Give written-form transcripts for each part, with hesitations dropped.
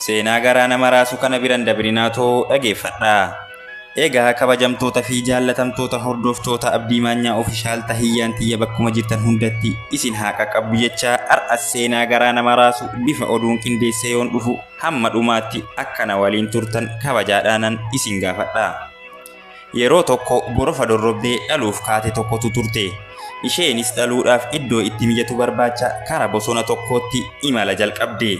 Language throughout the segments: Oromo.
Seenaa garaa nama raasu kana biran dabrinaa too dhageeffadhaa. Egaa kabajamtoota fi jaallatamtoota hordoftoota Abdii Maanyaa Official, tahiyyaan tiyya bakkuma jirtan hundatti isin haa qaqqabdu jechaa, har'as seenaa garaa nama raasu bifa oduun qindeessee yoon dhufu hamma dhumaatti akkana waliin turtan kabajaadhaanan isin gaafadha. Yeroo tokko borofa dorrobdee dhaluuf kaate tokkotu turte. Isheenis dhaluudhaaf iddoo itti mijatu barbaacha kara bosona tokkootti imala jalqabde.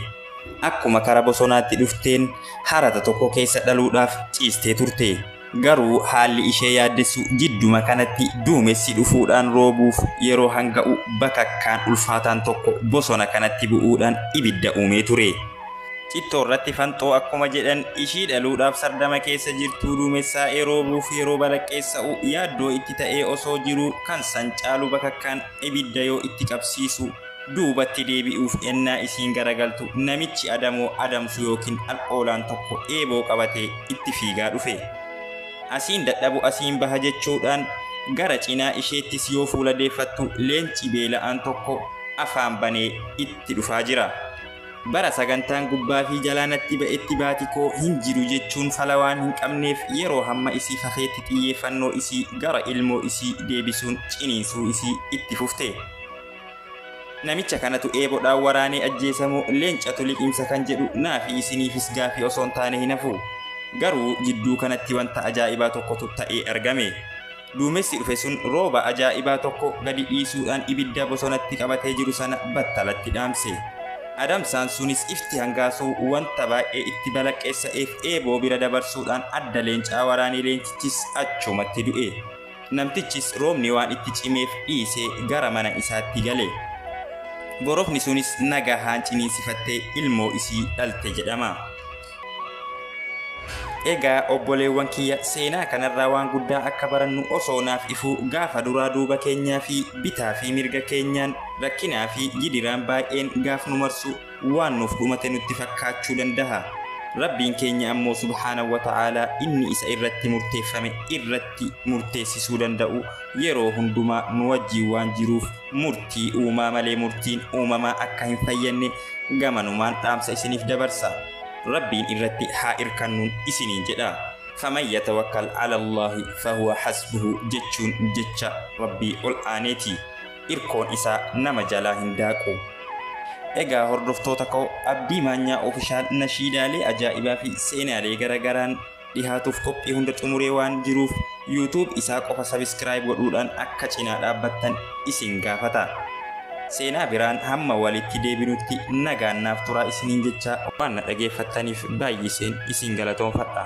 Akkuma kara bosonaatti dhufteen harata tokko keessa dhaluudhaaf ciistee turte. Garuu haalli ishee yaaddessu jidduma kanatti duumessi dhufuudhaan roobuuf yeroo hanga'u bakakkaan ulfaataan tokko bosona kanatti bu'uudhaan ibidda uumee ture. Cittoo irratti fanxoo akkuma jedhan, ishii dhaluudhaaf sardama keessa jirtuu duumessaa'ee roobuuf yeroo balaqqeessa'u yaaddoo itti ta'ee osoo jiruu, kan san caalu bakakkaan ibidda yoo itti qabsiisu duubatti deebi'uuf ennaa isiin garagaltu namichi adamoo adamsu yookiin al'oolaan tokko eeboo qabatee itti fiigaa dhufe. Asiin dadhabu asiin baha jechuudhaan gara cinaa isheettis yoo fuula deeffattu leenci beela'aan tokko afaan banee itti dhufaa jira. Bara sagantaan gubbaa fi jalaa natti ba'etti baati koo hin jiru jechuun fala waan hin qabneef yeroo hamma isii fafeetti xiyyeeffannoo isii gara ilmoo isii deebisuun ciniinsuu isii itti fufte. Namicha kanatu eeboodhaan waraanee ajjeesamoo leencatu liqimsa kan jedhu naafi isiniifis gaafii osoo hin taane hin hafu. Garuu jidduu kanatti wanta ajaa'ibaa tokkotu ta'ee argame. Duumessi dhufe sun rooba ajaa'ibaa tokko gadi dhiisuudhaan ibidda bosonatti qabatee jiru sana battalatti dhaamse. Adamsaan sunis ifti hangaasuu wanta baay'ee itti balaqqeessa'eef eeboo bira dabarsuudhaan adda leencaa waraanee leencichis achumatti du'e. Namtichis roobni waan itti cimeef dhiisee gara mana isaatti gale. Borofni sunis nagahaan ciniinsifattee ilmoo isii dhalte jedhama. Egaa obboleewwan kiyya, seenaa kanarraa waan guddaa akka barannu osoo naaf ifuu, gaafa duraa duuba keenyaa fi bitaa fi mirga keenyaan rakkinaa fi gidiraan baay'een gaaf nu marsu waan nuuf dhumate nutti fakkaachuu danda'a. Rabbiin keenya ammoo subhaanahu wa ta'aalaa inni isa irratti murteeffame irratti murteessisuu danda'u yeroo hundumaa nu wajjiin waan jiruuf murtii uumaa malee murtiin uumamaa akka hin fayyanne gamanumaan dhaamsa isiniif dabarsa. Rabbiin irratti haa irkannuun isiniin jedha. Faman yatawakkal ala Allaahi fahuwa hasbuhu jechuun jecha Rabbii ol aaneeti. Irkoon isaa nama jalaa hin daaqu. Egaa hordoftoota koo, Abdii Maanyaa Official nashiidaalee ajaa'ibaa fi seenaalee garagaraan dhihaatuuf qophii hunda xumuree waan jiruuf YouTube isaa qofa subscribe godhuudhaan akka cinaa dhaabbattan isin gaafata. Seenaa biraan hamma walitti deebinutti nagaan naaf turaa isiniin jechaa, waan na dhageeffattaniif baay'iseen isin galatoomfadha.